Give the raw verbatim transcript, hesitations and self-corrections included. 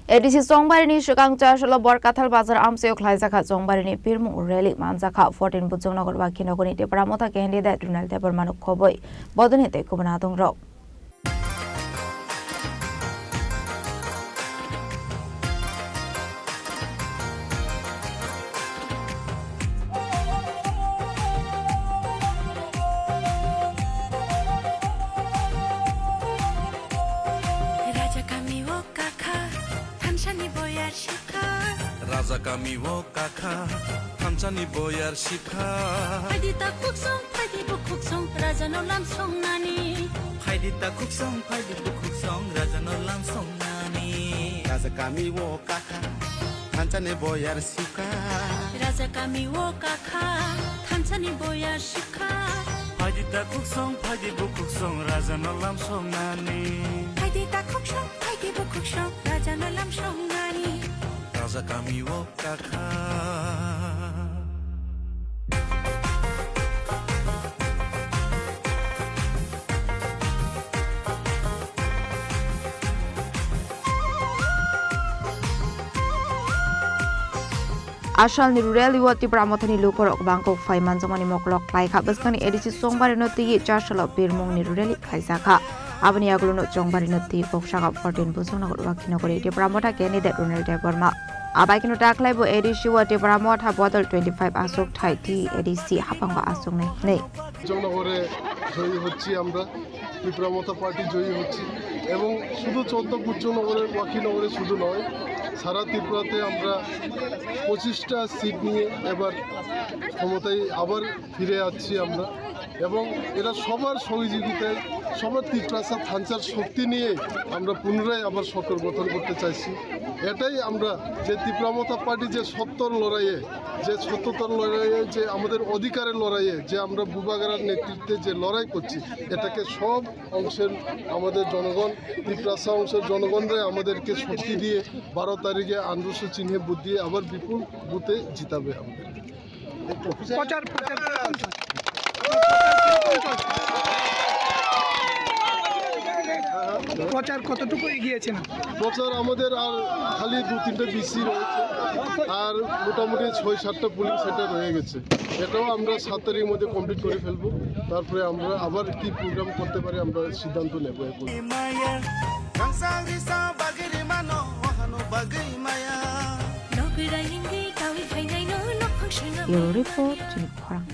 A D C Chongbarini swkang Chasalo Borkathal Bazar amchaio khlaijak kha Chongbarini pirmung rally manjak kha fourteen Bujongnagar Wakhinogorni Tipra Motha candidate Ronald Debbarmano khobwi bodolni tei kubun adongrok. Raja kami o kakha, thansani boyar shikha. Raja kami o kakha, thansani boyar shikha. Phaidi ta khuksong, phaidi bukhuksong, raja no lam songnani. Phaidi ta khuksong, phaidi bukhuksong, raja no lam songnani. Raja kami o kakha, thansani boyar shikha. Raja kami o kakha, thansani boyar shikha. Phaidi ta khuksong, phaidi bukhuksong, raja no lam songnani. Phaidi ta khuksong, phaidi bukhuksong, raja no lam songnani. Raja kami o kakha. Asalni rally o Tipra Mothani lukurok bangkok phai manjakmani moklok khlai kha. Bwskangni A D C Chongbarino twiwi Chasalo birmungni rally khlaijak kha. Aboni yagulono Chongbarino twi kok saka fourteen Bujongnagar Wakhinogori Tipra Motha candidate Ronald Debbarma. Abaikeno dakhwlaibo A D C o Tipra Motha bodol twenty five aswk thai twi A D C haphango aswknai hwnwi. জনগণে জয়ী হচ্ছি আমরা, ত্রিপুরা মথা পার্টি জয়ী হচ্ছি। এবং শুধু চৌদ্দ বুজনগরের, ওয়াকিনগরে শুধু নয়, সারা ত্রিপুরাতে আমরা পঁচিশটা সিট নিয়ে এবার ক্ষমতায় আবার ফিরে আসছি আমরা। এবং এরা সবার সহযোগিতায়, সবার তিপ্রাসা থানচার শক্তি নিয়ে আমরা পুনরায় আবার সরকার গঠন করতে চাইছি। এটাই আমরা, যে ত্রিপুরা মথা পার্টি যে সত্যর লড়াইয়ে, যে সত্যতার লড়াইয়ে, যে আমাদের অধিকারের লড়াইয়ে, যে আমরা বুবাগরার নেতৃত্বে যে লড়াই করছি, এটাকে সব অংশের আমাদের জনগণ, তিপ্রাসা অংশের জনগণরাই আমাদেরকে শক্তি দিয়ে বারো তারিখে আন্দোলন চিহ্নে ভোট দিয়ে আবার বিপুল ভোটে জিতাবে আমাদেরকে। প্রচার, প্রচার কিরকম চলছে? প্রচার কতটুকু এগিয়েছে না? প্রচার আমাদের আর খালি দু তিনটা বিসি রয়েছে, আর মোটামুটি ছয় সাতটা পোলিং সেন্টার রয়ে গেছে। এটাও আমরা সাত তারিখের মধ্যে কমপ্লিট করে ফেলবো। তারপরে আমরা আবার কি প্রোগ্রাম করতে পারি, আমরা সিদ্ধান্ত নেব এখন। Bureau Report, Chini Khorang.